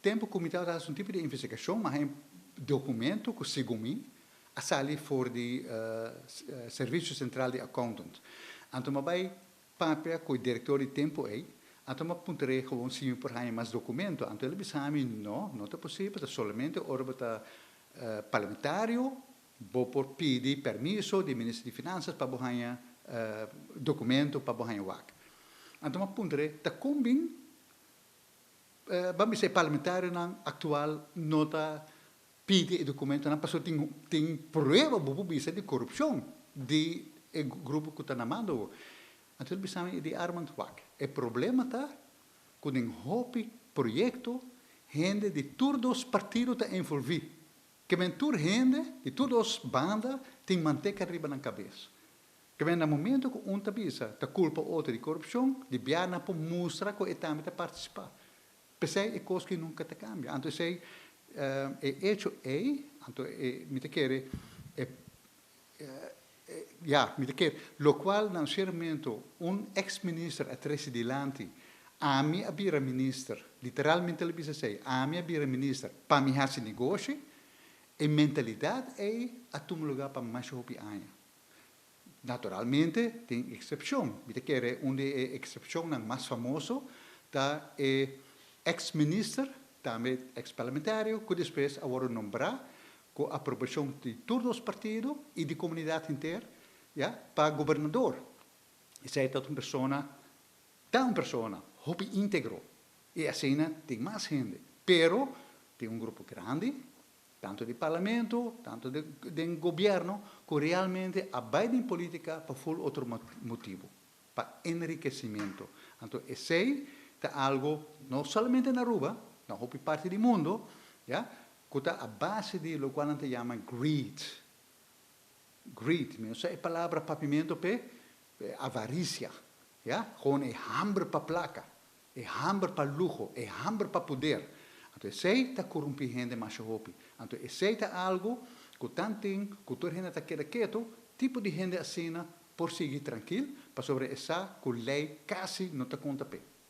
Tempu ku mi tabata hasi un tipo di investigashon, mi a haña dokumento ku segun mi a sali for di Servisio Sentral di Accountant. Anto mi a bai papia ku e direktor di tempu ei, anto mi a puntr'é gewoon si mi por haña mas dokumento. Anto el a bisa mi, No, no ta posibel, ta solamente ora bo ta parlamentario bo por pidi permiso di Minister di Finansas pa bo haña dokumento pa bo haña wak. Anto mi a puntr'é, Ta kon bin Ban bisa e parlamentarionan aktual no ta pidi e dokumentonan pasobra tin tin prueba bo por bisa di korupshon di e grupo ku ta na mando awor. Anto el bisa mi di Armand wak e problema ta ku den hopi proyekto hende di tur dos partido ta envolvi. Ke men tur hende di tur dos banda tin manteka riba nan kabes. Ke men na momento ku un ta bisa ta kulpa otro di korupshon, di bia nan por mustra ku e tambe ta partisipá. P'esei e kos ki nunka ta kambia. Anto esei e echo ei, anto e mi ta kere e ya, mi ta kere lokual na un sierto momento un eks minister a trese dilanti, ami a bira minister, literalmente el a bisa esei, ami a bira minister pa mi hasi negoshi, e mentalidat ei a tuma lugá pa masha hopi aña. Naturalmente tin eksepshon. Mi ta kere un di e eksepshonnan mas famoso ta e eks minister, tambe eks parlamentario, ku despues a wòrdu nombrá ku aprobashon di tur dos partido i di komunidat henter, ya, pa gobernador. Esei ta un persona, ta un persona hopi íntegro i asina tin mas hende. Pero tin un grupo grandi tanto di parlamento, tanto den gobierno, cu realmente a bay den politica pa ful otro motibo, pa enriquecimiento. Anto esey ta algo no solamente na Aruba, na hopi parti di mundo, ya, cu ta a base di locual nan ta yama greed. Greed, mi no sa e palabra papiamento p'e, avaricia, ya, gewoon e hamber pa placa. E hamber pa luho, e hamber pa poder. Anto esei ta korumpí hende masha hopi. Anto esei ta algu ku tanten ku tur hende ta keda ketu, tipo di hende asina por sigui trankil, pasobra e sa ku lei kasi no ta konta p'e.